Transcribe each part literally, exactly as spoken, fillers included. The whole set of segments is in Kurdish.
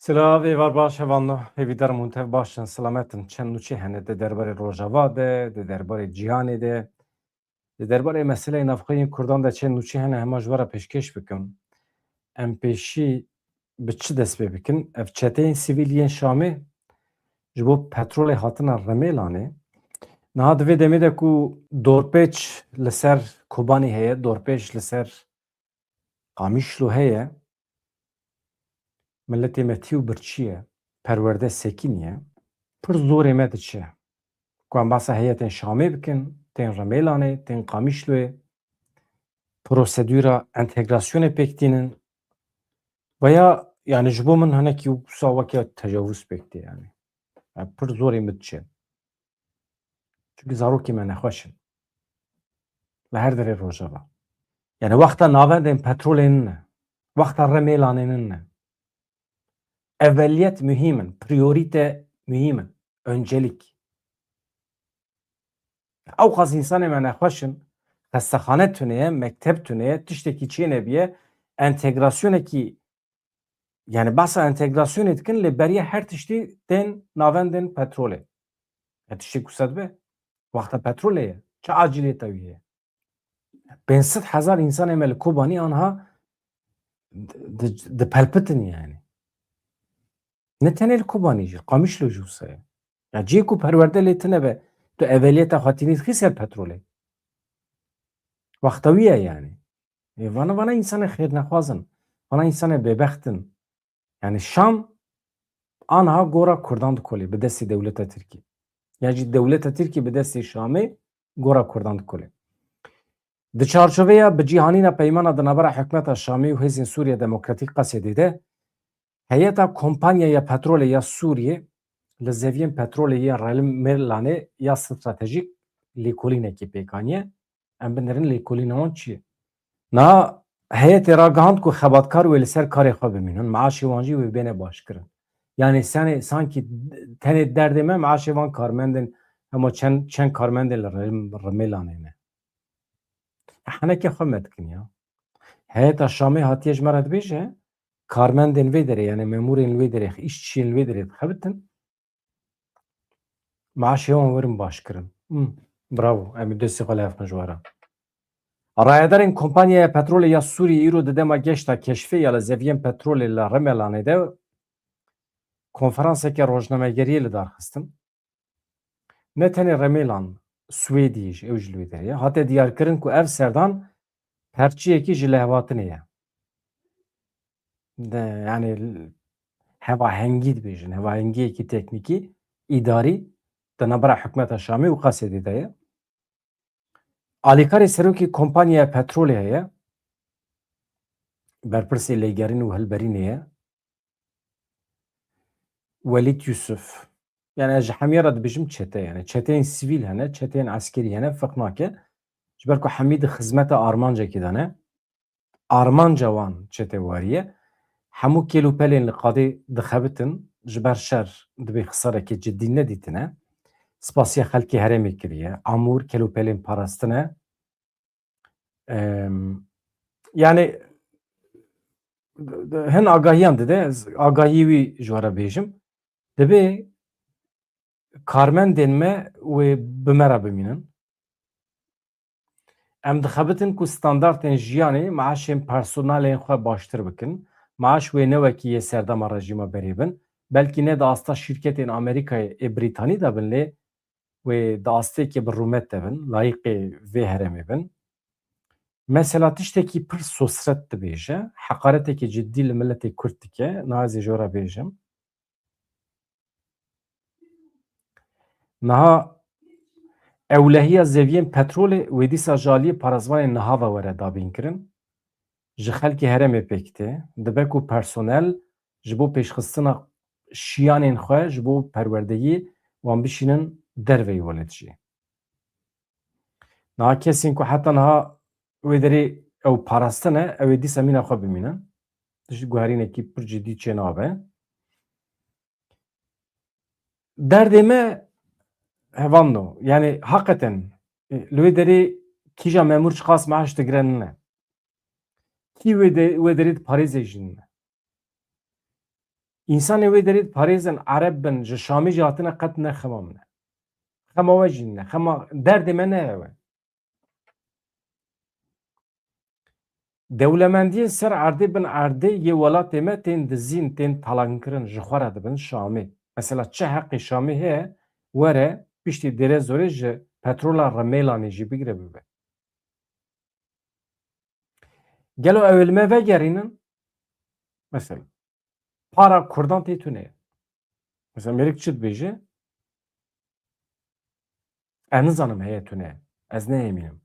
Silav, êvar baş, hevalno, hêvîdar im hûn tev baş in, silamet in. Çend nûçe hene di derbarê Rojava de, di derbarê cîhanê de, di derbarê meseleyê navxwe yên Kurdan de çend nûçe hene, hema ji we re pêşkêş bikim. Em pêşî bi çi dest pê bikin? Ev çeteyên sivîl yên Şamê ji bo petrolê hatina Remêlanê. Niha di vê demê de ku dorpêç li ser Kobanî heye, dorpêç li ser Qamişlo heye, miletê me tî û birçî ye, perwerde sekiniye, pir zorê me diçe ku em behsa heyetên Şamê bikin, tên Remêlanê, tên Qamişloyê, prosedûra entegrasyonê pêk tînin. Veya, yani, ji bo min hinekî wisa weke tecavûz pêk tê, yani. Yani, pir zorê min diçe. Çimkî zarokê me nexweş in. Li her derê Rojava. Yani, wexta navendên petrolê nine. Wexta Remêlanê nine. Eveliyet muhîm in, priyorîte muhîm in, öncelik. Ewqas însanê me nexweş in, xestexane tune ye, mekteb tune ye, tiştekî çênebiye, entegrasyonekî, yani behsa entegrasyonê dikin, lê beriya her tiştî tên navendên petrolê. Her tiştê ku se dibe, wexta petrolê ye. Çi aciliyeta wî ye? Pênc sed hezar însanê me li Kobanî anha di, di, dipelpitin yani. Ne tenê li Kobanî jî, Qamişlo jî wisa ye. Ya cihê ku perwerde lê tine be, tu eveliyeta xwe tînî dixî ser petrolê. Wexta wî ye yani. Ê, vana, vana însanê xêrnexwaz in. Vana însanê bêbext in. Yani Şam anha gora Kurdan dikolê bi destê dewleta Tirkî. Ya jî dewleta Tirkî bi destê Şamê gora Kurdan dikolê. Di çarçoveya bicîhanîna peymana di navbera hikûmeta Şamê û Hêzên Sûriya Demokratîk, Qesedê, de, heyeta Kompanyaya Petrolê ya Sûriyê li zeviyên petrolê yên Remêlanê ya stratejîk lêkolînekê pêk aniye. Em binêrin lêkolîna wan çi ye? Niha heyetê ragihand ku xebatkar wê li ser karê xwe bimînin, maaşê wan jî wê bêne başkirin. Yani senê, sankî tenê derdê me maaşê van karmendên, hema çend, çend karmendên li Rem-, Remêlanê ne. Henekê xwe me dikin ya. Heyeta Şamê hatiye ji me re dibêje, karmendên vê derê, yani memûrên li wê derê, îşçiyên li wê derê dixebitin, maaşê wan werin başkirin. Hmm, bravo, em ê destê xwe li hev xin ji we re. Rayedarên Kompanyaya Petrolê ya Sûriyê îro di dema geşta keşfê ya li zeviyên petrolê li Remêlanê de konferanseke rojnamegeriyê li dar xistin. Ne tenê Remêlan, Swêdî jî, ew jî li wê derê ye. Hate diyarkirin ku ev serdan perçiyekî ji lihevhatinê ye. De, yani, hevahengî dibêjin, hevahengiyekî teknîkî, îdarî di navbera hikûmeta Şamê û Qesedê de ye. Alîkarê serokê Kompanyaya Petrolê heye, berpirsê lêgerîn û hilberînê ye. Welîd Yusuf. Yani ez ji hemiya re dibêjim çete, yani çeteyên sivîl hene, çeteyên eskerî hene, ferq nake. Ji ber ku hemî di xizmeta armancekê de ne. Armanca wan çetewarî ye. Hemû kêl û pelên li qadê dixebitin, ji ber şer dibê xisareke cidî nedîtine. Spasiya xelkê herêmê kiriye. Amûr kêl û pelên parastine. Em, yani, hin agahiyan dide, ez agahiyê wî ji we re bêjim. Dibê karmendên me wê bi me re bimînin. Em dixebitin ku standartên jiyanê, maaşên personelên xwe baştir bikin. Maaş wê ne wekî yê serdema rejîma berê bin, belkî ne di asta şîrketên Amerîkayê ê Brîtanî de bin, lê wê di astêkê bi rûmet de bin, layîqê vê herêmê bin. Mesela tiştekî pir sosret dibêje, heqaretekî cidî li miletê Kurd dike, niha ez ê ji we re bêjim. Niha ewlehiya zeviyên petrolê wê dîsa ji aliyê parêzvanên niha ve were dabînkirin. Ji xelkê herêmê pêk tê. Dibe ku personel ji bo pêşxistina şiyanên xwe ji bo perwerdeyî wan bişînin derveyî welat jî. Niha kesên ku heta niha wê derê ew parastine, ew ê dîsa mîna xwe bimînin. Tişt guherînekî pir cidî çênabe. Derdê me hevalno. Yani heqeten, e, li wê derê kîja memûr çiqas maaş digire nine. Kî wê de-, wê derê diparêze jî nine. Însanê wê derê diparêzin, Ereb bin, ji Şamê jî hatine, qet ne xema min e. Xema we jî ne. Xema derdê me ne ew e. Dewlemendiyên ser erdê bin erdê yê welatê me tên dizîn, tên talankirin, ji xwe re dibin Şamê. Mesela çi heqê Şamê heye, were piştî Dêrezorê ji petrola Rimêlanê jî bigire bibe. Gelo ew ê li me vegerînin? Mesela para Kurdan tê tune ye. Mesela mêrik çi dibêje? Ez nizanim heye tune ye. Ez nehêmînim.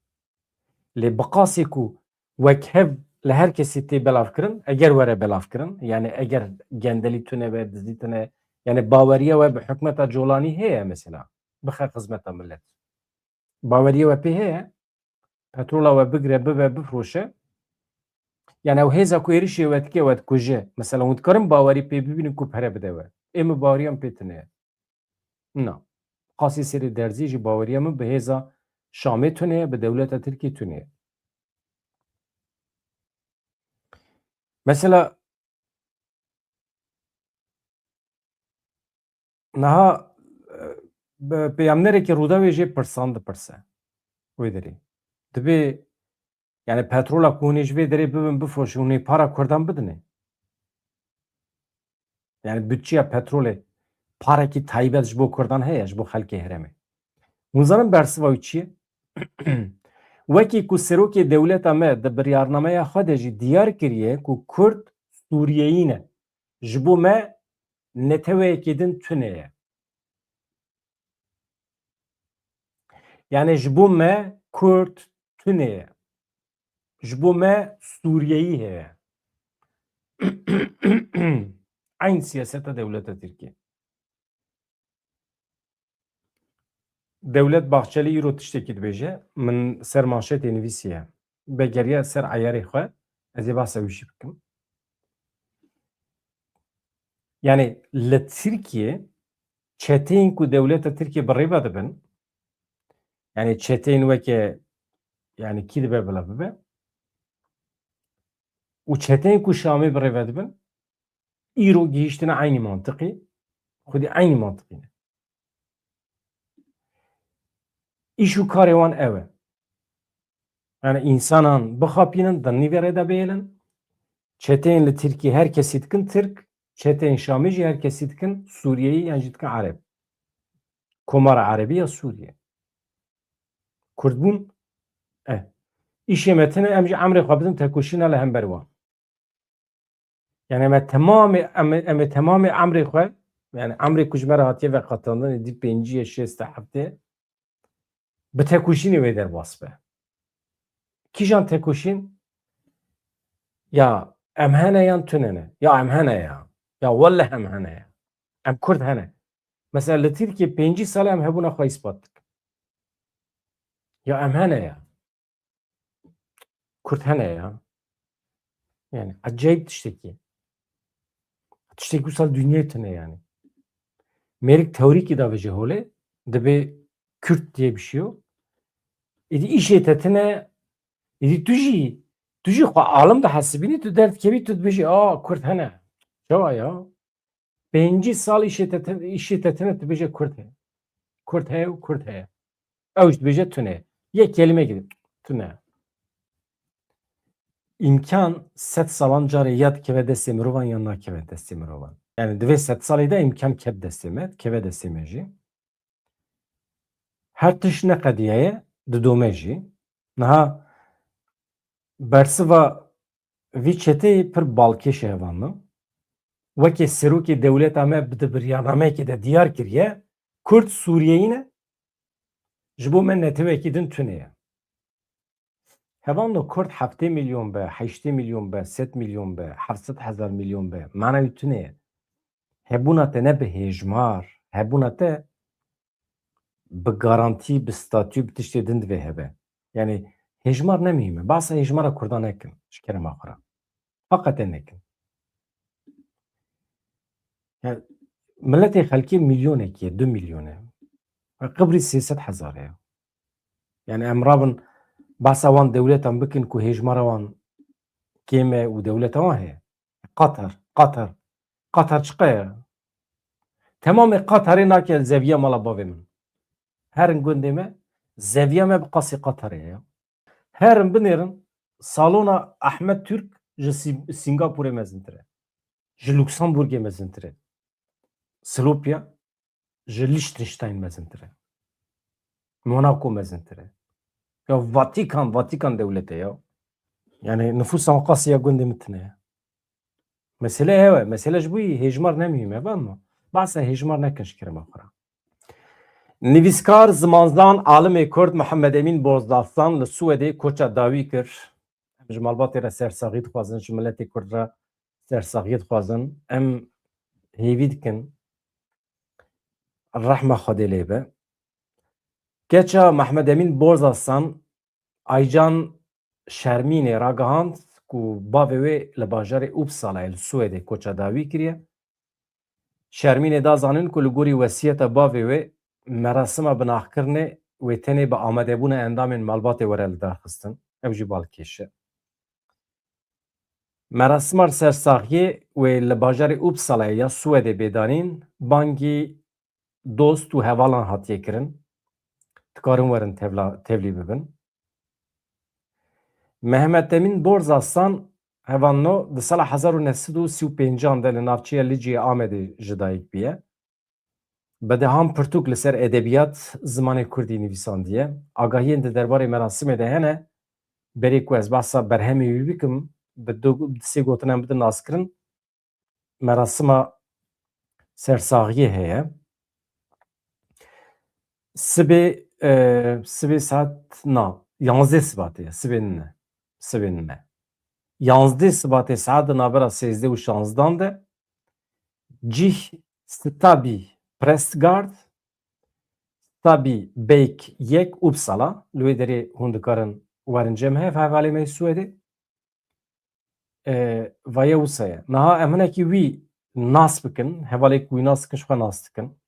Lê bi qasê ku wek hev li her kesî tê belavkirin, eger were belavkirin, yani eger gendelî tune be, dizdî tune, yani baweriya we bi hikûmeta colanî heye mesela, bixe xizmeta millet. Baweriya we pê heye, petrola we bigire, bibe, bifroşe. Yani ew hêza ku êrişê we dike, we dikuje. Mesela hûn dikarin bawerî pê bibînin ku pere bide we. Ê min baweriya min pê tune ye. Na. Qasî Serê Derzî jî baweriya min bi hêza Şamê tune ye, bi dewleta Tirkiyê tune ye. Mesela niha, e, bi peyamnerekî Rûdawê jê pirsan dipirse. Wê derê. Dibê, yani petrola ku hûn ê ji vê derê bibin, bifroşin, hûn ê para Kurdan bidinê? Yani budçeya petrolê parekî taybet ji bo Kurdan heye, ji bo xelkê herêmê? Hûn zanin bersiva wî çi ye? Wekî ku serokê dewleta me di biryarnameya xwe de jî diyar kiriye ku Kurd Sûriyeyî ne. Ji bo me neteweyekê din tune ye. Yani ji bo me Kurd tune ye. Ji bo me Sûriyeyî heye. Eyn siyaseta dewleta Tirkiyê. Dewlet Bahçeli îro tiştekî dibêje, min ser manşetê nivîsiye. Vegeriya ser eyarê xwe, ez ê behsa wî jî bikim. Yani li Tirkiye çeteyên ku dewleta Tirkiye bi rê ve dibin, yani çeteyên weke, yani kî dibe bila bibe, û çeteyên ku Şamê bi rê ve dibin, îro gihîştine eynî mantiqî, xwedî eynî mantiqî ne. Îş û karê wan ew e. Yani însanan bixapînin, di nîvê rê de bihêlin. Çeteyên li Tirkiyê her kesî dikin Tirk, çeteyên Şamê jî her kesî dikin Sûriyeyî yan jî dikin Ereb. Komara Erebî ya Sûriye. Kurdbûn, e, îşê me tune, em jî emrê xwe bidin tekoşîna li hember wan. Yani me temamê, em, em ê temamê emrê xwe, yani emrê ku ji me re hatiye veqetandin, êdî pêncî ye, şêst e, heftê, bi tekoşînê wê derbas be. Kîjan tekoşîn? Ya em hene yan tune ne? Ya em hene ya. Ya welleh em hene ya. Em Kurd hene. Mesela li Tirkiye pêncî sal e em hebûna xwe îspat dikin. Ya em hene ya. Kurd hene ya. Yani acayip tiştekî. Tiştekî wisa li dinyayê tune yani. Mêrik teorîkî davêje holê, dibê Kürt diye bir şey yok. Êdî îşê te tune, êdî tu jî, tu jî xwe alim dihesibînî, tu derdikevî, tu dibêjî, "A, Kurd hene." Çawa ya? Pêncî sal îşê te, te, îşê te tune, tu bêje Kurd heye. Kurd heye û Kurd heye. Ew jî dibêje tune. Yek kelîme gidin. Tune. Îmkan sed salan carê ya dikeve destê mirovan ya nakeve destê mirovan. Yani di vê sed salê de îmkan ket destê me, dikeve destê me jî. Her tişt neqediyaye, didome jî. Niha bersiva vî çeteyê pir balkêş e, hevalno. Weke serokê dewleta me bi di biryarnameyekê de diyar kiriye, Kurd Sûriyeyî ne, ji bo me netewekî din tune ye. Hevalno, Kurd heftê milyon be, heştê milyon be, sed milyon be, heft sed hezar milyon be, mana wî tune ye. Hebûna te ne bi hêjmar, hebûna te bi garantî, bi statû, bi tiştê din divê hebe. Yani hêjmar ne muhîm e. Behsa hêjmara Kurdan nekin, ji kerema xwe re. Heqeten nekin. Yani miletê xelkê milyonekî ye, du milyon e. Qibrî sê sed hezar e. Yani em rabin behsa wan dewletan bikin ku hêjmara wan kêm e û dewleta wan heye. Qatar, Qatar. Qatar çiqa ye? Temamê Qatarê nake zeviya mala bavê min. Herin gundê me, zeviya me bi qasî Qatarê ye ya. Herin binêrin, salona Ahmet Türk ji Sî-, Singapurê mezintir e. Ji Luksemburgê mezintir e. Silopya ji Liechtenstein mezintir e. Monaco mezintir e. Ya Vatikan, Vatikan dewlete ya. Yani nüfusa qasî ya gundê min tune ye. Mesele hewe, mesele ji bo yî hêjmar ne muhîm e, van mı? Bahsa hêjmar nekin ji kerema xwe re. Nivîskar, zimanzan, alimê Kurd Mihemed Emîn Bozdaslan li Swêdê koça dawî kir. Em ji malbatê re sersaxî dixwazin, ji miletê Kurd re sersaxiyê dixwazin. Em hêvî dikin rehma Xwedê lê be. Keça Mehmed Emîn Borzaslan Aycan Şermînê ragihand ku bavê wê li bajarê Uppsalayê li Swêdê koça dawî kiriye. Şermînê da zanîn ku li gorî wesiyeta bavê wê merasima binaxkirinê wê tenê bi amadebûna endamên malbatê were lidarxistin. Ew jî balkêş e. Merasima sersaxiyê wê li bajarê Uppsalayê ya Swêdê bê danîn, bangî dost û hevalan hatiye kirin. Dikarin werin tevla-, tevlî bibin. Mehmet Emîn Borzaslan hevalno di sala hezar û neh sed û sî û pêncan de li navçeya Liciyê Amedê ji dayik bûye. Bi dehan pirtûk li ser edebiyat, zimanê kurdî nivîsandiye. Agahiyên di derbarê merasimê de hene, berê ku ez behsa berhemê wî bikim, bi du, bi sê gotinan bidin naskirin. Merasima sersaxiyê heye. Sibê, e, sibê saet na, yanzdeh Sibatê ye, sibê nine, sibê nine. Yanzdeh Sibatê saet di navbera sêzdeh û şanzdan de cih Stabî Prestgard, Stabî Beyk yek Uppsala, li wê derê hûn dikarin werin cem hev hevalê me yê Swêdê. E, vaye wisa ye. Niha em hinekî wî nas bikin, hevalê ku wî nas dikin, ji xwe nas dikin.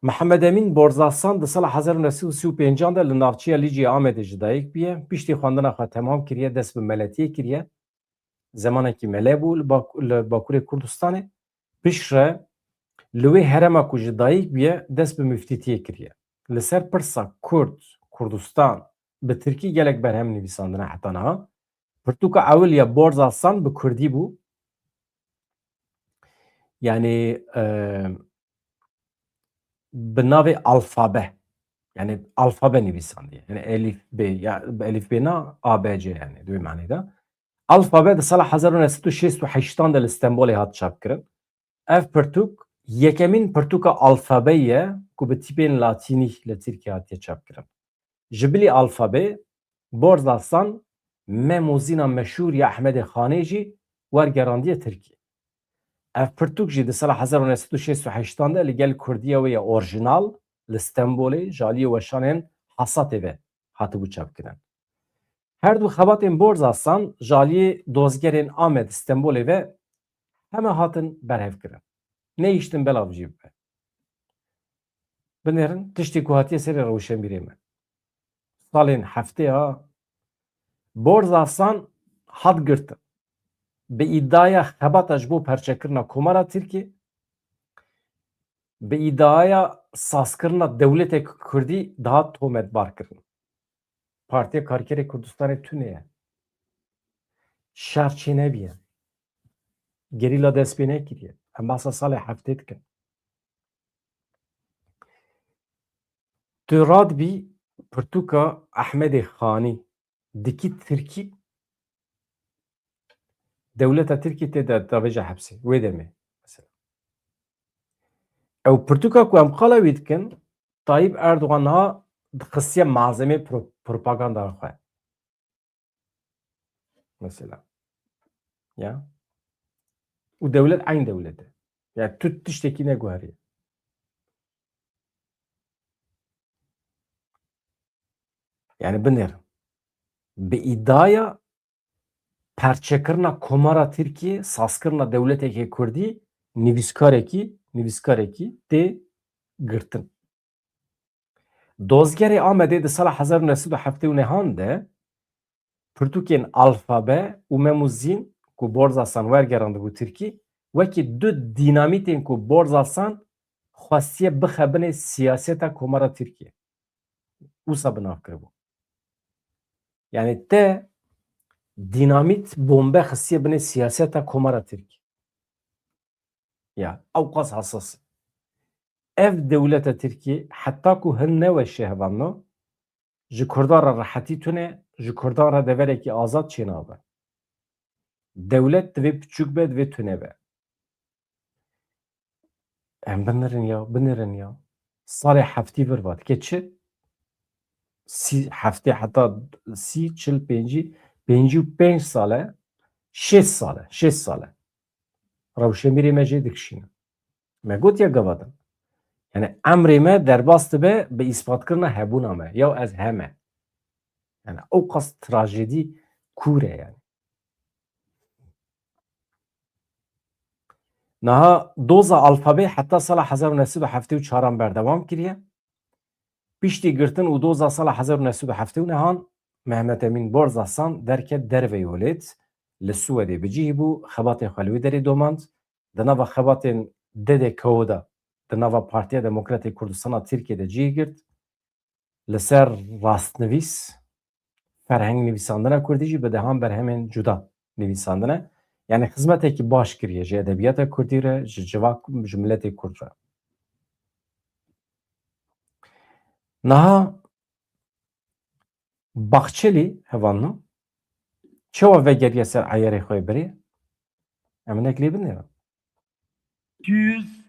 Mihemed Emîn Borzaslan di sala hezar û neh sed û sî û pêncan de li navçeya Liciyê Amedê ji dayik bûye. Piştî xwendina xwe temam kiriye, dest bi meletiyê kiriye. Zemanekî mele bû li Bak-, li Bakurê Kurdistanê. Piştre li wê herêma ku ji dayik bûye, dest bi miftîtiyê kiriye. Li ser pirsa Kurd, Kurdistan, bi tirkî gelek berhem nivîsandine heta niha. Pirtûka ewil ya Borzaslan bi kurdî bû. Yani, e, bi navê alfabe. Yani alfabe nivîsandiye. Yani elîf bê, ya elîf bê na, A B C yani, di wê manê de. Alfabe di sala hezar û neh sed û şêst û heştan de li Stenbolê hat çapkirin. Ev pirtûk yekemîn pirtûka alfabeyê ye ku bi tîpên latînî li Tirkiyê hatiye çapkirin. Ji bilî alfabeyê, Borzaslan Mem û Zîna meşhûr ya Ehmedê Xanê jî wergerandiye Tirkiyê. Ev pirtûk jî di sala hezar û neh sed û şêst û heştan de li gel kurdiya wê ya orjinal li Stenbolê ji aliyê weşanên Hasatê ve hatibû çapkirin. Her du xebatên Borzaslan ji aliyê dozgerên Amed Stenbolê ve heme hatin berhevkirin. Nehiştin belav jî bibe. Binêrin tiştê ku hatiye serê rewşenbîrê me. Salên heftêya Borzaslan hat girtin. Bi îdiaya xebata ji bo perçekirina Komara Tirkiyê, bi îdiaya sazkirina dewletek kurdî dihat tometbar kirin. Partiya Karkerê Kurdistanê tune ye. Şer çênebiye. Gerîla dest pê nekiriye. Em behsa salê heftê dikin. Tu radibî pirtûka Ehmedê Xanî dikî tirkî, dewleta Tirkî tê de davêje hepsê. Wê demê, mesela. Ew pirtûka ku em qala wî dikin, Tayyip Erdogan niha dixistiye malzemê pro-, propaganda xwe. Mesela. Ya. Û dewlet eyn dewlet e. Ya tu tiştekî neguheriye. Yani binêrin. Bi îdiaya perçekirina Komara Tirkiyê, sazkirina dewleteke Kurdî, nivîskarekî, nivîskarekî tê girtin. Dozgerê Amedê di sala hezar û neh sed û heftê û nehan de pirtûkên Alfabe û Mem û Zîn ku Borzaslan wergerandibû Tirkî, wekî du dînamîtên ku Borzaslan xwestiye bixe binê siyaseta Komara Tirkiye. Wisa bi nav kiribû. Yani te dînamît bombe xistiye binê siyaseta Komara Tirkiye. Ya, ewqas hesas. Ev dewleta Tirkiye heta ku hin neweşe hevalno, ji Kurdan re rehetî tune, ji Kurdan re deverekî azad çênabe. Dewlet divê piçûk be, divê tune be. Em binirin ya, binirin ya. Salê heftî vir va dike çi? Sî, heftê heta sî, çil, pêncî, pêncî û pênc sal e, şêst sal e, şêst sal e. Rewşenbîrê me jê dikişîne. Me got ya gava din. Yani emrê me derbas dibe bi îspatkirina hebûna me. Ya ez heme. Yani ewqas trajedî kûr e yani. Niha doza alfabê heta sala hezar û neh sed û heftê û çaran berdewam kiriye. Piştî girtin û doza sala hezar û neh sed û heftê û nehan Mehmet Emîn Borzaslan derket derveyî welêt, li Swedê bi cihî bû, xebatên xwe li wê derê domand. Di nava xebatên D D K O de, di nava Partiya Demokratê Kurdistana Tirkiye de cihî girt. Li ser rastnivîs, ferheng nivîsandina kurdî jî bi dehan berhemên cuda nivîsandine. Yani xizmetekî baş kiriye ji edebiyata kurdî re, ji civak, ji miletê kurd re. Niha Baxçelî hevalno çawa vegeriye ser eyarê xwe birê? Em hinek lê binêrin. Türküz,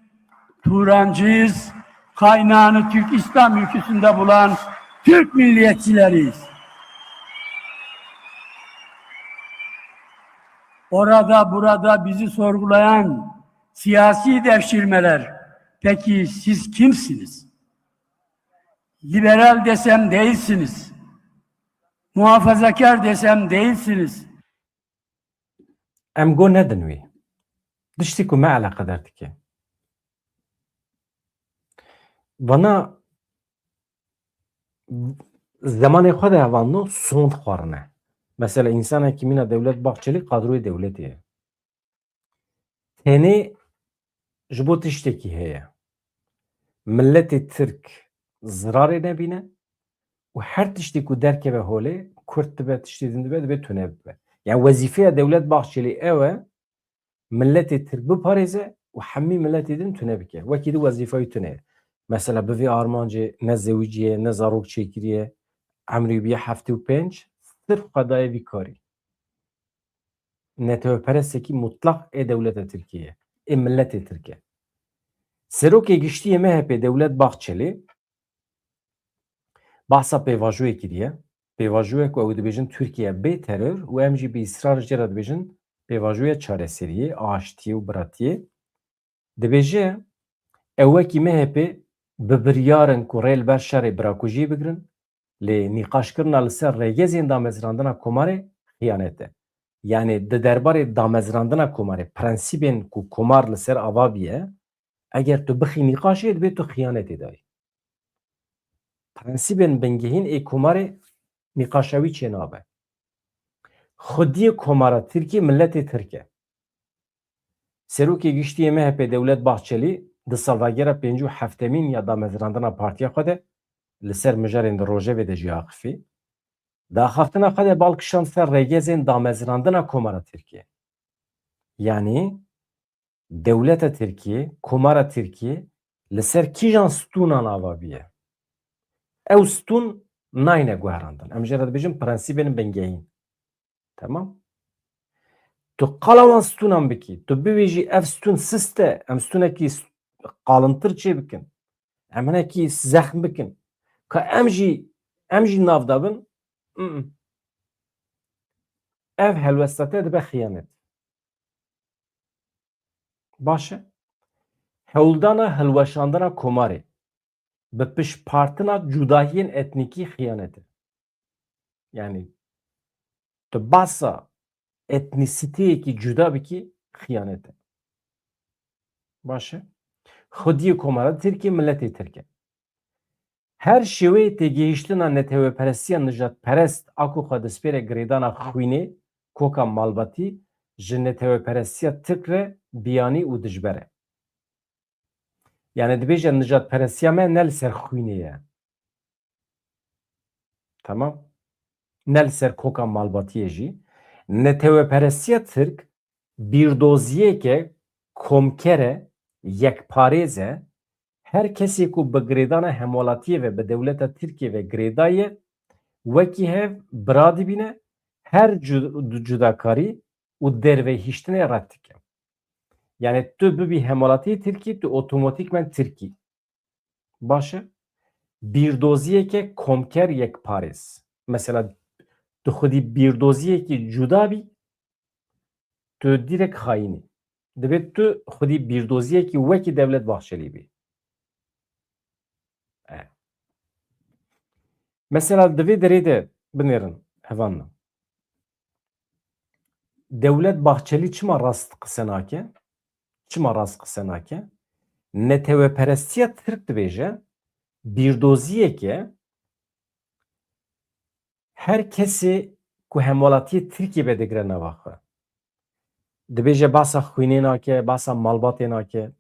Turancıyız, kaynağını Türk İslam ülküsünde bulan Türk milliyetçileriyiz. Orada burada bizi sorgulayan siyasi devşirmeler, peki siz kimsiniz? Liberal desem değilsiniz. Muhafazakar desem değilsiniz. Em go nedin wî. Tiştî ku me eleqedar dike. Vana zemanê xwe de hevalno sond xwarine. Mesela, însanekî mîna Dewlet Bahçelî kadroyê dewletê ye. Tenê ji bo tiştekî heye. Miletê Tirk zirarê nebîne û her tiştê ku derkeve holê, Kurd dibe, tiştê din dibe, dibe tune bibe. Yani wezîfeya Dewlet Bahçelî ew e, miletê Tirk biparêze û hemî miletê din tune bike. Wekî di wezîfa wî tune ye. Mesela bi vê armancê ne zewiciye, ne zarok çêkiriye, emrê wî bûye heftê û pênc, sirf xwe daye vî karî. Netewperestêkî mutlaq ê dewleta Tirkiyê ye, ê miletê Tirk e. Serokê Giştî yê M H P Dewlet Bahçelî bahsa pêvajoyê kiriye. Pêvajoyê ku ew dibêjin Tirkiye bê teror û em jî bi îsrar jê re dibêjin pêvajoya çareseriyê, aştiyê û biratiyê. Dibêje, ew wekî M H P bi biryar in ku rê li ber şerê birakujiyê bigirin, lê nîqaşkirina li ser rêgezên damezrandina Komarê xiyanet e. Yani di derbarê damezrandina Komarê, prensîbên ku Komar li ser ava biye, eger tu bixî nîqaşê, dibê tu xiyanetê dayî. Prensîbên bingehîn ê Komarê nîqaşa wî çênabe. Xwediyê Komara Tirkî miletê Tirk e. Serokê Giştî yê M H P Dewlet Bahçelî di salvegera pêncî û heftemîn ya damezrandina partiya xwe de li ser mijarên di rojevê de jî axifî. Di axaftina xwe de bal kişand ser rêgezên damezrandina Komara Tirkiyê. Yanî dewleta Tirkiyê, Komara Tirkiyê li ser kîjan stûnan ava bûye? Ew stûn nayne guherandin. Em jê re dibêjin prensîbên bingehîn. Temam. Tu qala wan stûnan bikî, tu bibêjî ev stûn sist e, em stûnekî s-, qalintir çê bikin, em hinekî zexm bikin, ka em jî, em jî nav da bin, mm, ev helwesta te dibe xiyanet. Baş e. Hewldana hilweşandina Komarê bi piştpartina cudahiyên etnîkî xiyanet e. Yani tu bahsa etnîsiteyekî cuda bikî, xiyanet e. Baş e. Xwediyê Komara Tirkiyê miletê Tirk e. Her şêweyê têgihiştina netewperestiya nijadperest a ku xwe dispêre girêdana xwînê, koka malbatî, ji neteweperestiya Tirk re biyanî û dijber e. Yani dibêje nijadperestiya me ne li ser xwînê ye. Tamam. Ne li ser koka malbatiyê jî. Neteweperestiya Tirk bîrdoziyeke komker e, yekparêz e. Her kesê ku bi girêdana hemwelatiyê ve, bi dewleta Tirkiyê ve girêdaye, wekî hev bira dibîne, her cu-, cudakarî û derveyhiştinê red dike. Yani tu bibî hemwelatiyê Tirkî, tu otomatîkmen Tirkî. Baş e? Bîrdoziyeke komker yekparêz. Mesela tu xwedî bîrdoziyekî cuda bî, tu direk xayîn î. Divê tu xwedî bîrdoziyekî wekî Devlet Bahçelî bî. E. Mesela di vê derê de binêrin hevanna. Devlet Bahçelî çima rast qise nake? Çima rast qise nake? Neteweperestiya Tirk dibêje, bîrdoziyeke her kesê ku hemwelatiyê Tirkiyê be digire nava xwe. Dibêje behsa xwînê nake, behsa malbatê nake.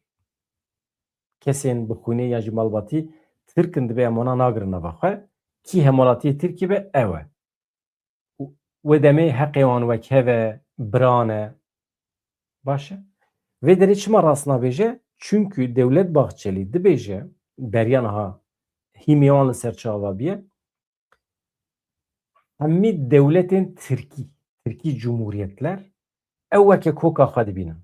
Kesên bi xwînê ya jî malbatî Tirk in, dibê em wana nagirin nava xwe. Kî hemwelatiyê Tirkiyê be, ew e. Wê demê heqê wan wek hev e, bira ne. Baş e. Vê derê çima rast nabêje? Çunkî Devlet Bahçelî dibêje, beriya niha hîmê wan li ser çi ava biye? Hemî dewletên Tirkî, Tirkî cumhuriyetler, ew weke koka xwe dibînin.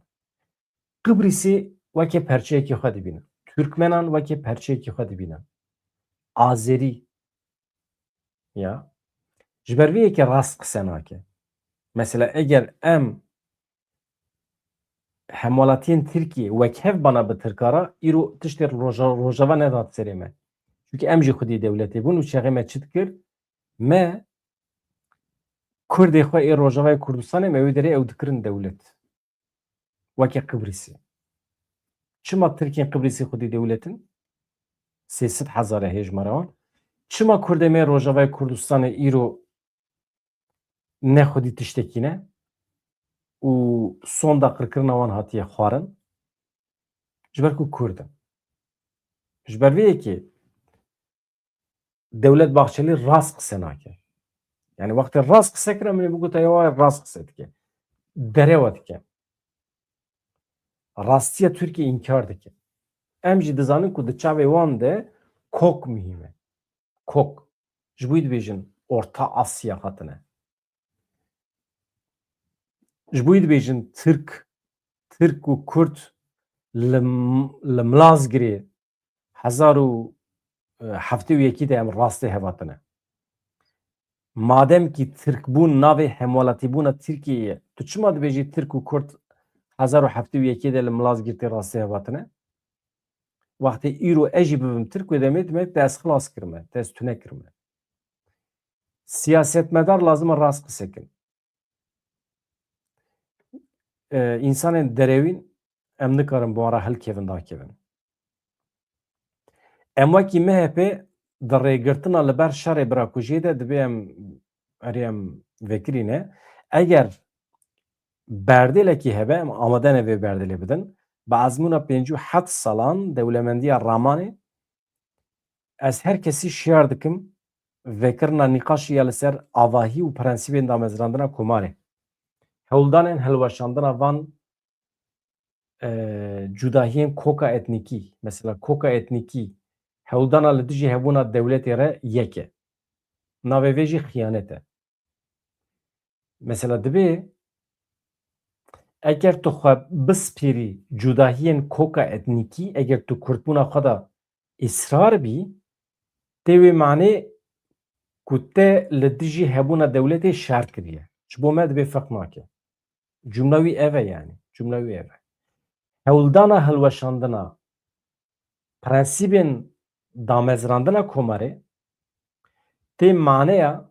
Qibrîsî weke perçeyekî xwe dibînin. Türkmenan weke perçeyekî xwe dibînin. Azerî. Ya. Ji ber vê yekê rast qise nake. Mesela eger em hemwelatiyên Tirkiyê wek hev bana bi Tirka re, îro tiştê roja-, Rojava nedat serê me. Çunke em jî xwedî dewletê bûn û çaxê me çi dikir? Me Kurdê xwe ê Rojavayê Kurdistanê me wê derê ew dikirin dewlet. Weke Qibrîsê. Çima Tirkên Qibrîsê xwedî dewlet in? Sê sed hezar e hêjmara wan. Çima Kurdê me Rojavayê Kurdistanê îro ne xwedî tiştekî ne û sonda qirkirina wan hatiye xwarin? Ji ber ku Kurd in. Ji ber vê yekê Devlet Bahçelî rast qise nake. Yani wextê rast qise kir, em ê bigota ya rast qise dike. Derewa dike. Rastiya Tirkiyê înkar dike. Em jî dizanin ku di çavê wan de kok muhîm e. Kok. Ji bo wî dibêjin Orta Asya hatine. Ji bo wî dibêjin Tirk, Tirk û Kurd li, li Milazgirê hezar û heftê û yekî de em rastê hev hatine. Madem kî Tirkbûn navê hemwelatîbûna Tirkiyeyê ye, tu çima dibêjî Tirk û Kurd hezar û heftê û yekê de li Milazgirtê rastê hev hatine? Wextê îro ez jî bibim Tirk, wê demê dime te ez xilas kirime, te ez tune kirime. Siyasetmedar lazim e rast qise kin. E, însanên derewîn em nikarin bi wan re hilkevin dakevin. Em wekî M H P di rêgirtina li ber şerê birakujiyê de dibê em erê em vekirîne. Eger berdêlekî hebe, em amade ne vê berdêlê bidin. Bi ezmûna pêncî û heft salan dewlemendiya ramanê, ez her kesî şiyar dikim vekirina nîqaşê ya li ser avahî û prensîbên damezrandina komarê. Hewldanên hilweşandina van, e, cudahiyên koka etnîkî, mesela koka etnîkî, hewldana li dijî hebûna dewletê re yek e. Navê vê jî xiyanet e. Mesela dibê, eger tu xwe bispîrî cudahiyên koka etnîkî, eger tu kurdbûna xwe de îsrar bî, tê wê manê ku te li dijî hebûna dewletê şer kiriye. Ji bo me dibê ferq nake. Cumla wî ev e yani. Cumla wî ev e. Hewldana hilweşandina prensîbên damezrandina komarê tê maneya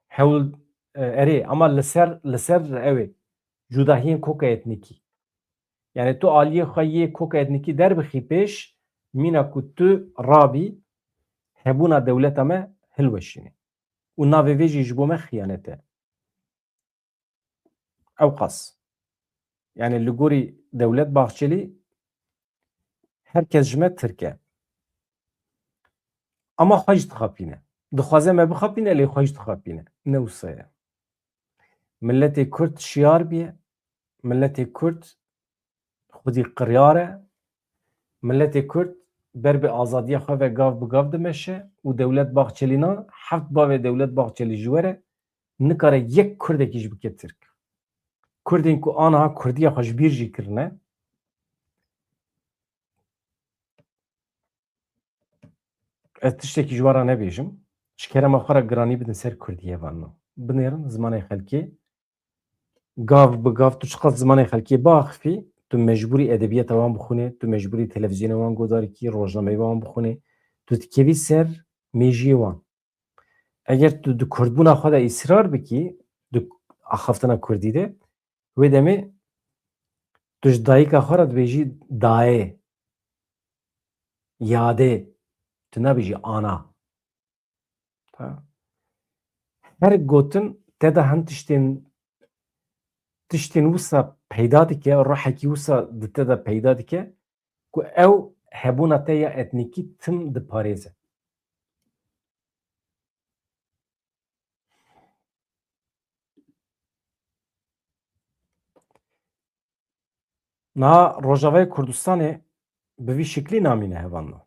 hewl, e, erê, ama li ser, li ser ew ê cudahiyên koka etnîkî. Yani tu aliyê xwe yê koka etnîkî derbixî pêş, mîna ku tu rabî hebûna dewleta me hilweşînî. Û navê vê jî ji bo me xiyanet e. Ewqas. Yani li gorî Dewlet Bahçelî her kes ji me Tirk e. Ama xwe jî dixapîne. Dixwaze me bixapîne, lê xwe jî dixapîne. Ne wisa ye. Miletê Kurd şiyar bûye. Miletê Kurd xwedî qiryar e. Miletê Kurd ber bi azadiya xwe ve gav bi gav dimeşe û Dewlet Bahçelî na, heft bavê Dewlet Bahçelî ji we re nikare yek Kurdekî jî bike Tirk. Kurdên ku aniha Kurdiya xwe ji bîr jî kirine, ez tiştekî ji we re nebêjim. Ji kerema xwe re giranî bidin ser Kurdiyê, van no. Binêrin zimanê xelkê. Gav bi gav tu çiqas zimanê xelkê biaxifî, tu mecbûrî edebiyata wan bixwînê, tu mecbûrî televîzyonê wan guhdarî kî, rojnameyê wan bixwînê, tu dikevî ser mêjiyê wan. Eger tu di kurdbûna xwe de îsrar bikî, di axaftina kurdî de, wê demê tu ji dayika xwe re dibêjî dayê, yadê, tu nabêjî ana. Ha. Her gotin te de hin tiştên, tiştên wisa peyda dike, ruhekî wisa di te de peyda dike ku ew hebûna te ya etnîkî tim diparêze. Niha Rojavayê Kurdistanê bi vî şiklî namîne, hevalno.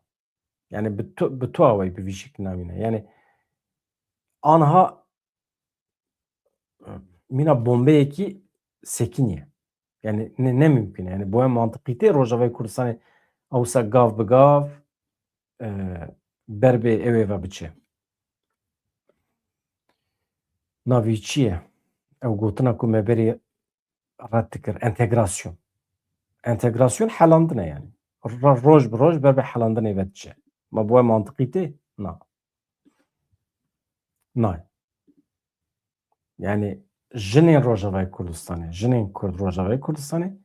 Yani bi tu, bi tu awayî bi vî şiklî namîne. Yani anha mîna bombeyekî sekiniye. Yani ne, ne mümkün e. Yani bo em mantiqî tê Rojavayê Kurdistanê ewsa gav bi gav, e, ber bê ew ê ve biçe. Navî çi ye? Ew gotina ku me berê red dikir, entegrasyon. Entegrasyon helandin e yani. Ro-, roj bi roj ber bi helandinê ve diçe. Ma bo we mantiqî tê? Na. Nayê. Yani jinên Rojavayê Kurdistanê, jinên Kurd Rojavayê Kurdistanê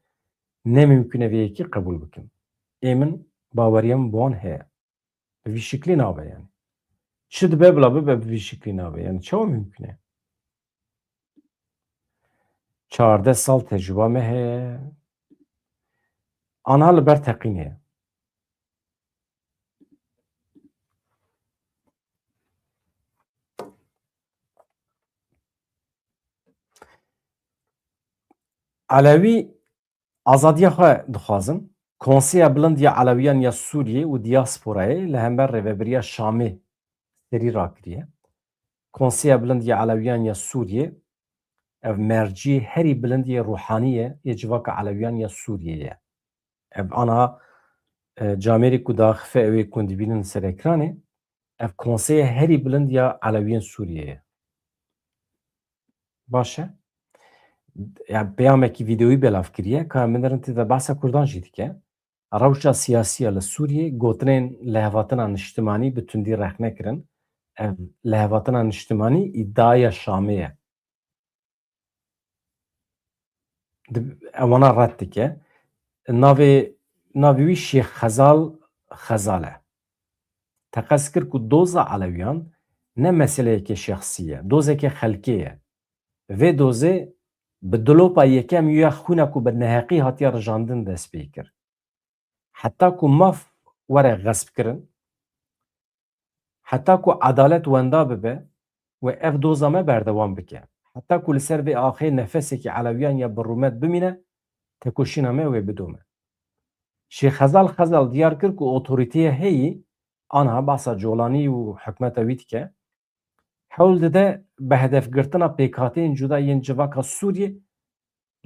ne mümkün e vê yekî qebûl bikin. Ê min baweriya min bi wan heye. Bi vî şiklî nabe yani. Çi dibe bila bibe bi vî şiklî nabe. Yani çawa mümkün e? Çardeh sal tecrüba me heye. Ana li ber teqînê ye. Elewî azadiya xwe dixwazin. Konseya Bilind ya Elewiyan ya Sûriyê û Diyasporayê li hember Rêvebiriya Şamê serî rakiriye. Konseya Bilind ya Elewiyan ya Sûriyê, ev mercî herî bilind yê ruhanî ye, yê civaka Elewiyan ya Sûriyê ye. Ev ana, e, camêrê ku daxife ew ê ku hûn dibînin li ser ekranê, ev konseya herî bilind ya Elewiyên Sûriyê ye. Baş e. Ya peyamekî vîdeoyî belav kiriye, ka min derin tê de behsa Kurdan jî dike. Rewşa siyasî ya li Sûriyê, gotinên lihevhatina niştimanî bi tundî rexne kirin. Ev lihevhatina niştimanî îdiaya Şamê ye. Di-, ewana red dike. Navê, navê wî Şêx Xezal Xezal e. Teqez kir ku doza Elewiyan ne meseleyeke şexsî ye, dozeke xelkê ye. Vê dozê bi dilopa yekem ya xwîna ku bi neheqî hatiye rijandin dest pê kir. Heta ku maf were xespkirin, heta ku edalet wenda bibe û ev doza me berdewam bike, heta ku li ser vê axê nefesekî Elewiyan ya bi rûmet bimîne, tekoşîna me wê bidome. Şêx Xezal Xezal diyar kir ku otorîteya heyî, anha behsa Colanî û hikûmeta wî dike, hewl dide bi hedefgirtina pêkhateyên cuda yên civaka Sûriyê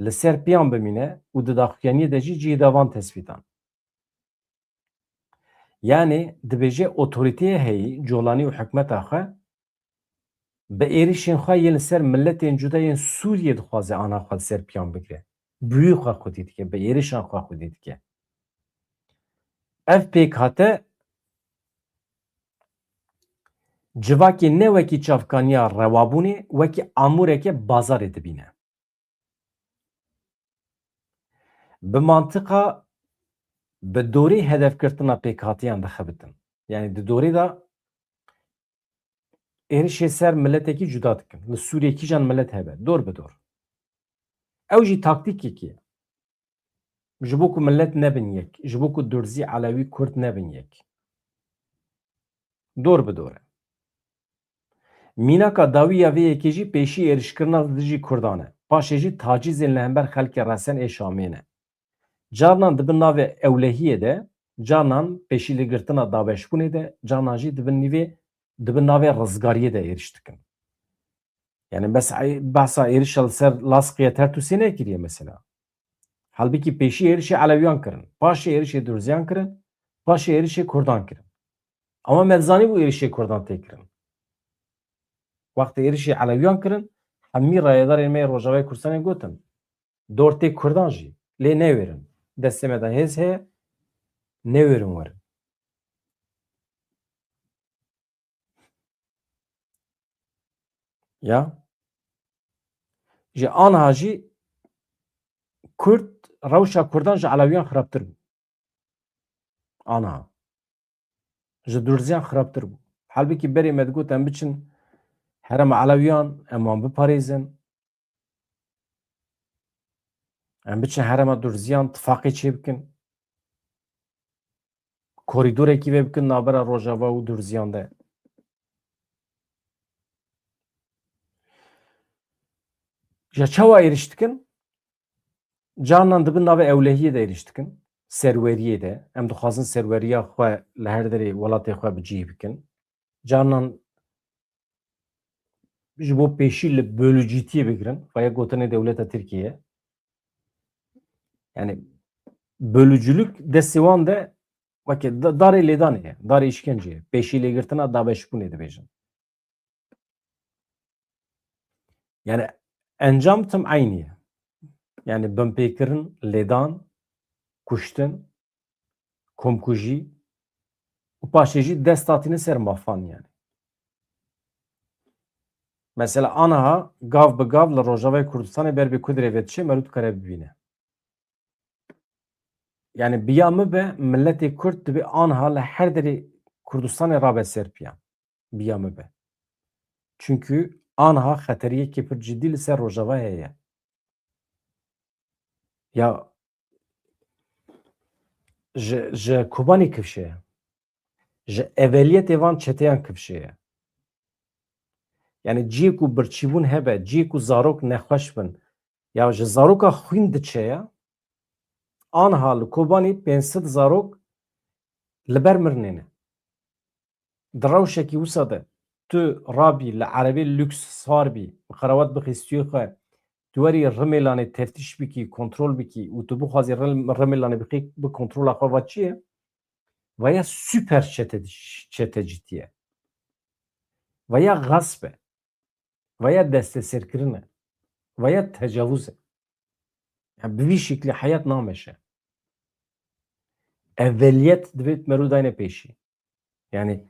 li ser piyan bimîne û di daxuyaniyê de jî cihê da van tespîtan. Yanî dibêje otorîteyê heyî, Colanî û hikûmeta xwe bi êrişên xwe yên li ser miletên cuda yên Sûriyê dixwaze ana xwe li ser piyan bigire. Bi wî xwe xwedî dike, bi êrişan xwe xwedî dike. Ev pêkhate civakê ne wekî çavkaniya rewabûnê, wekî amûreke bazarê dibîne. Bi mantiqa bi dorî hedefgirtina pêkhatiyan dixebitin. Yanî di dorî de êrişê ser miletekî cuda dikin. Li Sûriyê kîjan milet hebe, dor bi dor. Ew jî taktîkekî ye. Ji bo ku millet nebin yek, ji bo ku Durzî, Elewî, Kurd nebin yek. Dor bi dor e. Mînaka dawî ya vê yekê jî pêşî êrişkirina li dijî Kurdan e. Paşê jî tacîzên li hember xelkê resen ê Şamê ne. Carnan di bin navê ewlehiyê de, carnan pêşîlêgirtina dabeşbûnê de, carnan jî di bin nîvê, di bin navê rizgariyê de êriş dikin. Yani bes, behsa êrişa li ser Laskiya Tertûsê nekiriye mesela. Halbikî pêşî êrişê Elewiyan kirin, paşê êrişê Durziyan kirin, paşê êrişê Kurdan kirin. Ama me dizanîbû êrişê Kurdan tê kirin. Wextê êrişê Elewiyan kirin, hemî rayedarên me yê Rojavayê Kurdistanê gotin, dor tê Kurdan jî, lê newêrin. Destê me de hêz heye, newêrin werin. Ya. Ji aniha jî Kurd, rewşa Kurdan ji Elewiyan xirabtir bû. Aniha. Ji Durziyan xirabtir bû. Halbikî berê me digot em biçin herema Elewiyan, em wan biparêzin. Em biçin herema Durziyan, tifaqê çêbikin. Korîdorekî vê bikin navbera Rojava û Durziyan de. Ji çawa êriş dikin? Carnan dibin navê ewlehiyê de êriş dikin. Serweriyê de. Em dixwazin serweriya xwe li her derê welatê xwe bi cih bikin. Carnan ji bo pêşî li bölücîtiyê bigirin. Vaya gotinê dewleta Tirkiye. Yani bölücülük destê wan de weke da-, darê lêdanê ye, darê îşkencê ye. Pêşî lêgirtina dabeşbûnê dibêjin. Yani encam tim eynî ye. Yani binpêkirin, lêdan, kuştin, komkujî û paşê jî dest hatîne ser mafan yani. Mesela aniha gav bi gav li Rojavayê Kurdistanê ber bi ku dirê vê diçe, merû dikare bibîne. Yani biya min be, milletê Kurd dibe aniha li her derê Kurdistanê rabe ser piyan. Biya min be. Çünkü aniha xeteriyekê pir cidî li ser Rojava heye. Ya ji, ji Kobanî kifşe ye. Ji eveliyetê van çeteyan kifşe ye. Yani ciyê ku birçîbûn hebe, ciyê ku zarok nexweş bin, ya ji zaroka xwîn diçe ya, aniha li Kobanî pênc sed zarok li ber mirinê ne. Di rewşekî wisa de tu rabî li erebê lûks sar bî, bi qerawat bixî stûyê xwe, tu werî Rimêlanê teftîş bikî, kontrol bikî û tu bixwazî Rim-, Rimêlanê bixî bi kontrola xwe va çi ye? Vaya super çete-, çetecîtî ye. Vaya gasp e. Vaya desteserkirin e. Vaya tecavuz e. Ya bi vî şiklî heyat nameşe. Eveliyet divê merû dayne pêşî. Yani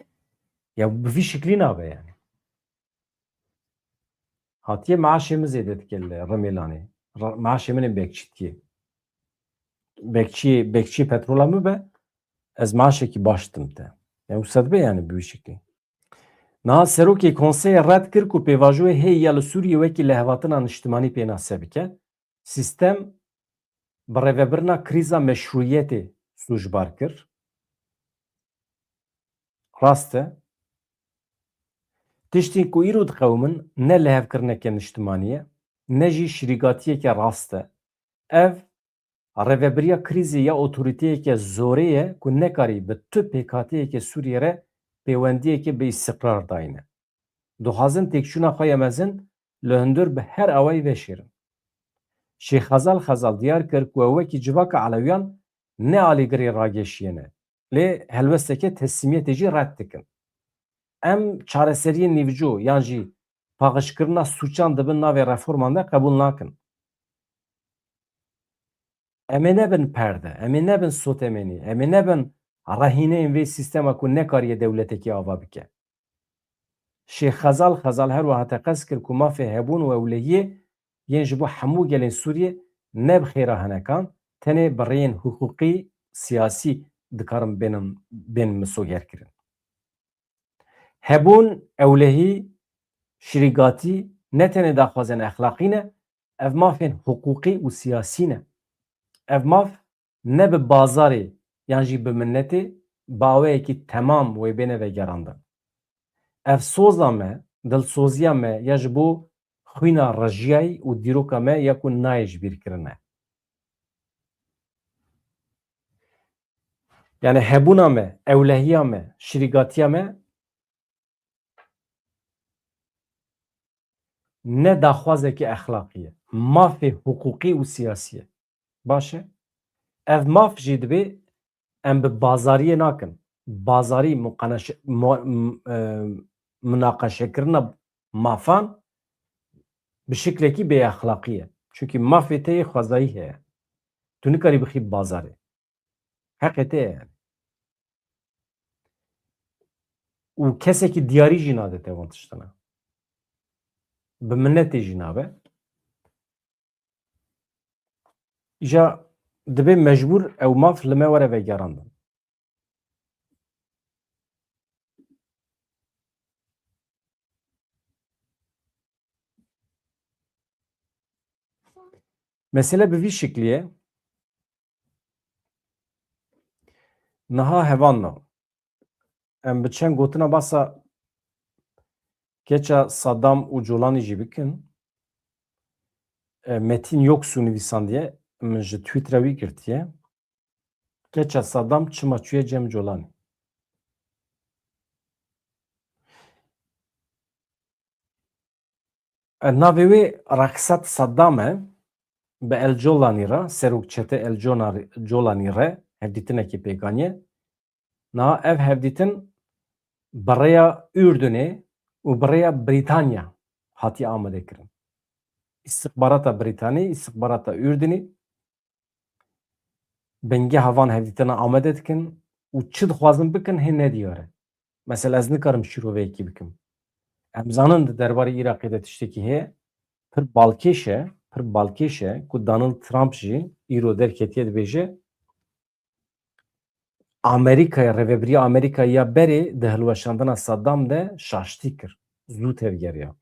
ya bi vî şiklî nabe yani. Hatiye maaşê min zêde dike li Rimêlanê. Ra-, maaşê min ê bekçî dike. Bekçî, bekçî petrola min be, ez maaşekî baş dim te. Yani wisa dibe yani bi vî şiklî. Niha serokê konseyê red kir ku pêvajoyê heye ya li Sûriyê wekî lihevhatina niştimanî pênase bike. Sîstem bi rêvebirina krîza meşrûyetê sûcbar kir. Rast e. Tiştên ku îro diqewimin ne lihevkirineke niştimanî ye, ne jî şirîgatiyeke rast e. Ev rêvebiriya krîzê ya otoriteyeke zorê ye ku nekarî bi tu pêkhateyeke Sûriyê re pêwendiyeke bi îstiqrar dayne. Dixwazin têkçûna xwe ya mezin li hundir bi her awayî veşêrin. Şêx Xezal Xezal diyar kir ku ew wekî civaka Elewiyan ne alîgirê rageşiyê ne, lê helwesteke teslîmiyetê jî red dikin. Em çareseriyên nîvco yan jî paqijkirina sûcan di bin navê reforman de qebûl nakin. Em ê nebin perde, em ê nebin sotemenî, em ê nebin rehîneyên vê sîstema ku nekariye dewletekî ava bike. Şêx Xezal Xezal her wiha teqez kir ku mafê hebûn û ewlehiyê yên ji bo hemû gelên Sûriyê ne bi xêra hinekan, tenê bi rêyên hiqûqî, siyasî dikarin bênin, bên misogerkirin. Hebûn, ewlehî, şirîgatî ne tenê daxwazên exlaqî ne, Ev mafên hiqûqî û siyasî ne. Ev maf ne bi bazarê yan jî bi minnetê bi awayekî temam wê bêne vegerandin. Ev soza me, dilsoziya me ya ji bo xwîna rejiyayî û dîroka me ya ku nayê ji bîr kirin e. Yani hebûna me, ewlehiya me, şirîgatiya me ne daxwazekî exlaqî ye. Mafê hiqûqî û siyasî ye. Baş e. Ev maf jî dibê em bi bazariyê nakin. Bazarî muqaneşe-, mu-, m-, e, munaqeşekirina mafan bi şiklekî bêexlaqî ye. Çunkî mafê te yê xwezayî heye. Tu nikarî bixî bazarê. Heqê te ye yani. Û kesekî diyarî jî nade te van tiştine. Bi minnetê jî nabe. Îja dibê mecbûr ew maf li me were vegerandin. Mesele bi vî şiklî ye. Niha hevalno. Em bi çend gotina basa keça Saddam û Colanî jî bikin. E, Metin Yoksu nivîsandiye, min ji Twitter wî girtiye. Keça Saddam çima çûye cem Colanî? E, navê wê Rexset Saddam e. Bi El Colanî re, serok çete El Conarî-, Colanî re hevdîtinekê pêk aniye. Niha ev hevdîtin bi rêya Urdunê û bi rêya Brîtanya hatiye amadekirin. Îstixbarata Brîtanî, îstixbarata Urdunî bingeha van hevdîtina amade dikin û çi dixwazin bikin hê nediyar e. Mesela ez nikarim şîroveyekî bikim. Em zanin di derbarê Iraqê de tiştekî heye, pir balkêş e, pir balkêş e ku Donald Trump jî îro derketiye dibêje, Amerîkayê, rêvebiriya Amerîkayê ya berê di hilweşandina Saddam de şaştî kir, zû tevgeriya.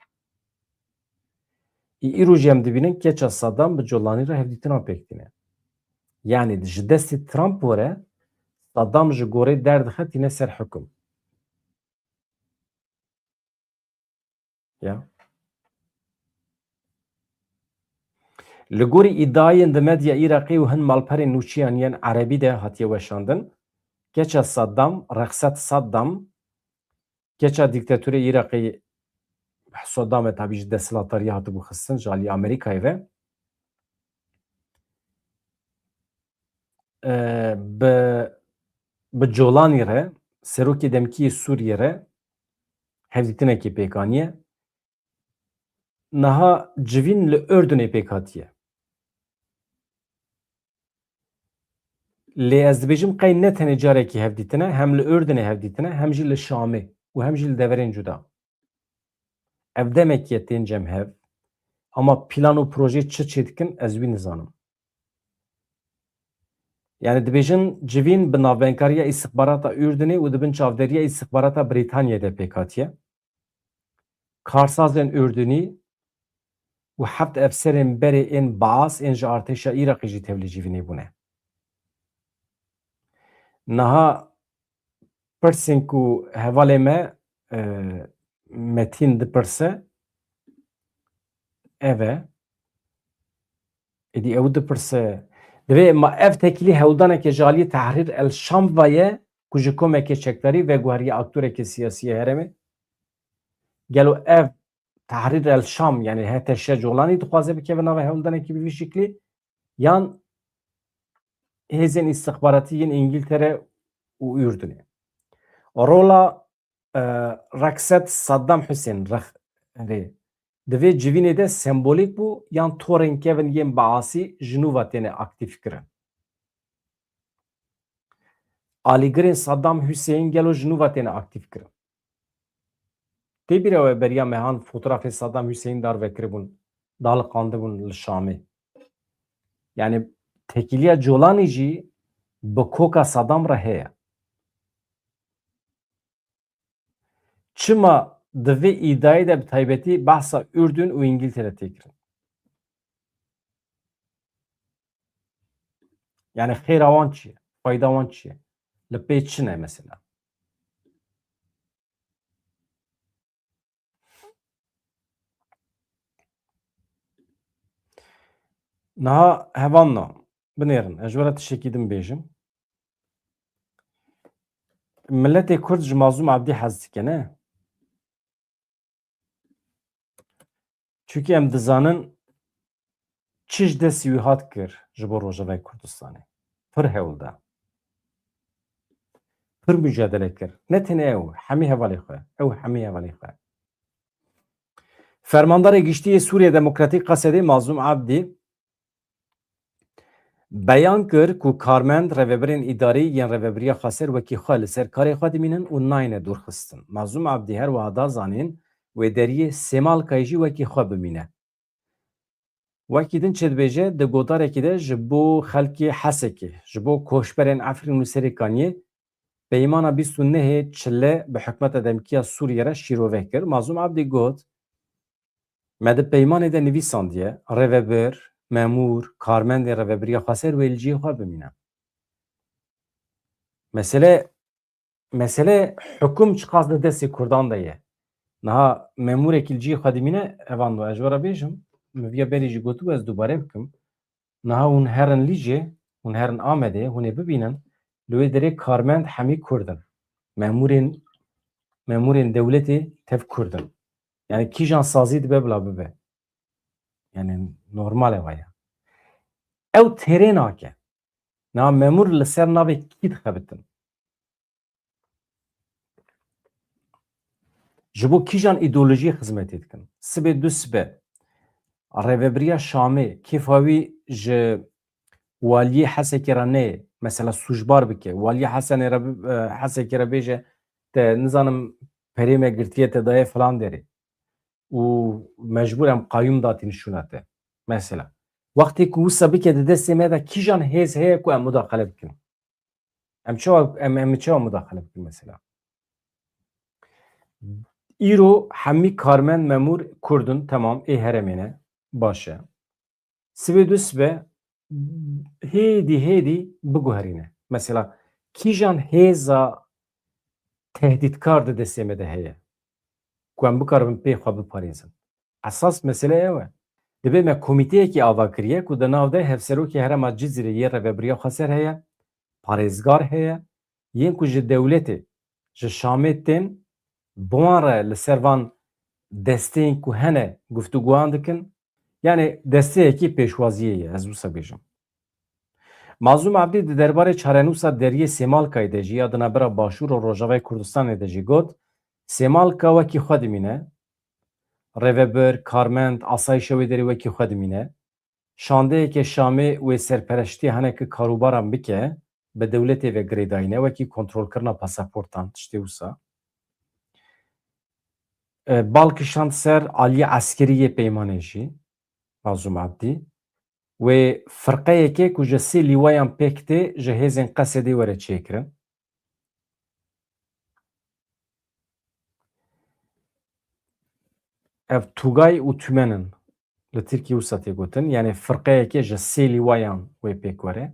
Î-, îro jî em dibînin keça Saddam bi Colanî re hevdîtina pêk tîne. Yanî ji destê Trump were Saddam ji gorê derdixe tîne ser hukum. Ya. Li gorî îdiayên di medya Iraqê û hin malperên nûçiyan yên erebî de hatiye weşandin, keça Saddam, Rexset Saddam, keça dîktatorê Iraqê Saddam e, tabî ji desthilatdariyê hatibû xistin ji alî Amerîkayê ve. E, bi, bi Colanî re, serokê demkî yê Sûriyê re hevdîtinekê pêk aniye. Niha civîn li Urdunê pêk hatiye. Lê ez dibêjim qey ne tenê carekî hevdîtine, hem li Urdunê hevdîtine, hem jî li Şamê û hem jî li deverên cuda. Ev demekî ye tên cem hev. Ama plan û projê çi çêdikin ez wî nizanim. Yani dibêjin civîn bi navbeynkariya îstixbarata Urdunê û di bin çavderiya îstixbarata Brîtanyayê de pêk hatiye. Karsazên Urdunî û heft efserên berê ên Baas ên ji artêşa Iraqê jî tevlî civînê bûne. Niha pirsên ku hevalê me, e, Metîn dipirse, ev e. Êdî ew dipirse, divê ma ev tekîlî hewldaneke ji aliyê Tehrîr El Şam ve ye ku ji komeke çekdarî veguheriye aktorekê siyasî yê herêmê. Gelo ev Tehrîr El Şam, yani H T Ş Colanî dixwaze bikeve nava hewldanekî bi vî şiklî, yan hêzên îstixbaratî yên Îngiltere û Urdunê? Rola, e, Rexset Saddam Hussein, rex-, rê, di vê civînê de sembolîk bû yan torên kevin yên Baasî ji nû ve têne aktîf kirin? Alîgirên Saddam Hussein gelo ji nû ve têne aktîf kirin? Tê bîra we beriya mehan fotografê Saddam Hussein darvekiribûn, daliqandibûn li Şamê. Yani tekîliya Colanî jî bi koka Saddam re heye. Çima di vê îdayê de bi taybetî behsa Urdun û Îngiltere tê kirin? Yani xêra wan çi ye? Fayda wan çi ye? Li pê çi ne mesela? Niha hevanna, binêrin, ez ji we re tiştekî din bêjim. Miletê Kurd ji Mazlûm Abdî hez dike, ne? Çunkî em dizanin çi ji destî wî hat kir ji bo Rojavayê Kurdistanê. Pir hewl da. Pir mucadele kir. Ne tenê ew, hemî hevalê xwe. Ew hemî hevalê xwe. Fermandarê Giştî yê Sûriye Demokratîk Qesedê Mazlûm Abdî beyan kir ku karmend, rêvebirên îdarî yên Rêvebiriya Xweser wekî xwe li ser karê xwe dimînin û nayêne dûrxistin. Mazlûm Abdî her wiha da zanîn wê deriyê Sêmalkayê jî wekî xwe bimîne. Wekî din çêdibêje, di gotarekî de ji bo xelkê Hesekê, ji bo koçberên Efrîn û Serêkaniyê peymana bîst û nehê Çile bi hikûmeta demkî ya Sûriyê re şîrove kir. Mazlûm Abdî got, me di peymanê de nivîsandiye, rêvebir, memûr, karmendên Rêvebiriya Xweser wê li cihê xwe bimîne. Mesele, mesele hikum çiqas di destê Kurdan de ye. Niha memûrekî li cihê xwe dimîne, evan do ez ji we re bêjim, min viya berî jî gotibû, ez dubare bikim. Niha hûn herin Lîcê, hûn herin Amedê, hûn ê bibînin, li wê derê karmend hemî Kurd in. Memûrên, memûrên dewletê tev Kurd in. Yani kîjan sazî dibe bila bibe. Yani normal e waya. Ew têrê nake. Niha memûr li ser navê kî dixebitin? Ji bo kîjan îdeolojiyê xizmetê dikin? Sibê du sibe rêvebiriya Şamê kêfa wî ji waliyê Hesekê re neyê. Mesela sûcbar bike. Waliyê Hesenê re bi-, e, Hesekê re bêje, te nizanim perê me girtiye te daye filan derê. Û mecbûr em qayûm datîn şûna te. Mesela. Wextê ku wisa bike di destê me de kîjan hêz heye ku em mudaxele bikin? Em çawa, em, em çawa mudaxele bikin mesela? Îro hemî karmend memûr Kurd in, temam, ê herêmê ne. Baş e. Sibê du sibe hêdî hêdî biguherîne. Mesela kîjan hêza tehdîtkar di destê me de heye ku em bikaribin pê xwe biparêzin? Esas mesele ew e. Dibê me komîteyekî ava kiriye ku di nav de hevserokê herêma Cizîrê yê Rêvebiriya Xweser heye, parêzgar heye, yên ku ji dewletê, ji Şamê tên, bi wan re li ser van desteyên ku hene guftûgoyan dikin. Yani desteyekî pêşwaziyê ye, ez wisa bêjim. Mazlûm Abdî di derbarê çarenûsa deriyê Sêmalkayê de jî ya di navbera Başûr û Rojavayê Kurdistanê de jî got, Sêmalka wekî xwe dimîne, rêvebir, karmend, asayişa wê derê wekî xwe dimîne. Şandeyeke Şamê wê serpereştiya hinekî karûbaran bike, bi dewletê ve girêdayîne, wekî kontrolkirina pasaportan, tiştê wisa. E, bal kişand ser aliyê eskerî yê peymanê jî, Mazlûm Abdî. Wê firqeyeke ku ji sê lîwayan pêk tê, ji hêzên Qesedê were çêkirin. Ev Tugay û Tümen in. Li Tirkî wisa tê gotin. Yani firqeyeke ji sê lîwayan wê pêk were.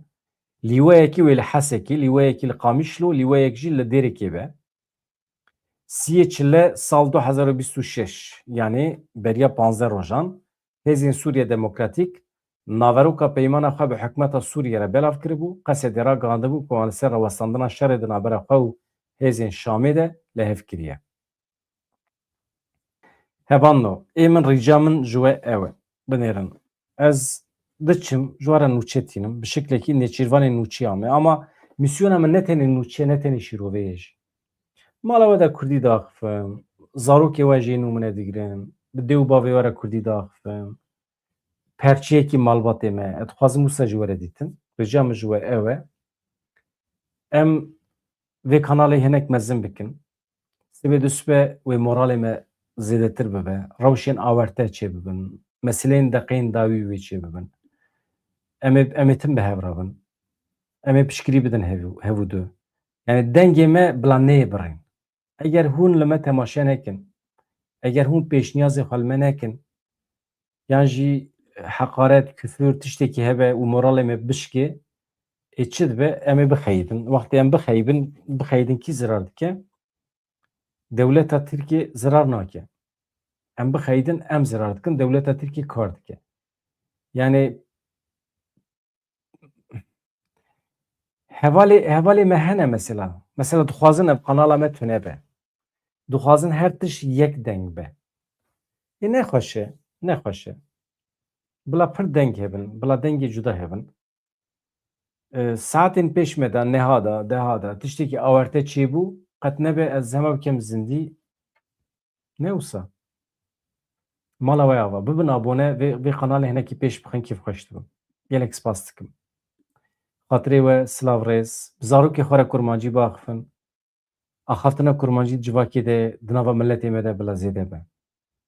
Lîwayekî wê li Hesekê, lîwayekî li Qamişlo, lîwayek jî li Dêrikê be. Siyê Çile sal du hezar û bîst û şeş, yani beriya panzdeh rojan, Hêzên Sûriye Demokratîk naveroka peymana xwe bi hikûmeta Sûriyê re belav kiribû, Qesedê ragihandibû ku wan li ser rawestandina şerê di navbera xwe û hêzên Şamê de li hev kiriye. Hevalno, ê min, rica min ji we ew e. Binêrin. Ez diçim, ji we re nûçe tînim. Bi şiklekî nêçîrvanê nûçeya me. Ama mîsyona min ne tenê nûçe, ne tenê şîroveyê jî. Mala we de kurdî daxivim. Zarokê we jê nû min e digirin. Bi dê û bavê we re kurdî daxivim. Perçeyekî malbatê me. Ez dixwazim wisa ji we re dîtin. Rica min ji we ew e. Em vê kanalê hinek mezin bikin. Sibê du sibe wê moralê me zêdetir bibe. Rewşên awerte çêbibin. Meseleyên deqeyên dawî wê çêbibin. Em ê, em ê tim bi hev re bin. Em ê piştgirî bidin hev, hev û du. Yani dengê me bila neyê birîn. Eger hûn li me temaşe nekin, eger hûn pêşniyazê xwe li me nekin, yan jî heqaret, küfür, tiştekî hebe û moralê me bişkê, Ê çi dibe? Em ê bixeyidin. Wextê em bixeyibin, bixeyidin kî zirar dike? Dewleta Tirkiyê zirar nake. Em bixeyidin, em zirar dikin, dewleta Tirkiyê kar dike. Yani hevalê, hevalê me hene mesela. Mesela dixwazin ev kanala me tune be. Dixwazin her tişt yek deng be. Ê nexweş e, nexweş e. Bila pir deng hebin, bila dengê cuda hebin. E, saetên pêş me de, neha de, deha de, tiştekî awerte çêbû, qet nebe ez hema bikem zindî. Ne wisa. Mala we ava. Bibin abone, vê, vê kanalê hinekî pêş bixin, kêfxweş dibim. Gelek spas dikim. Xatirê we, silav rêz. Bi zarokê xwe re kurmancî biaxifin. Axaftina kurmancî di civakê de, di nava miletê me de bila zêde be.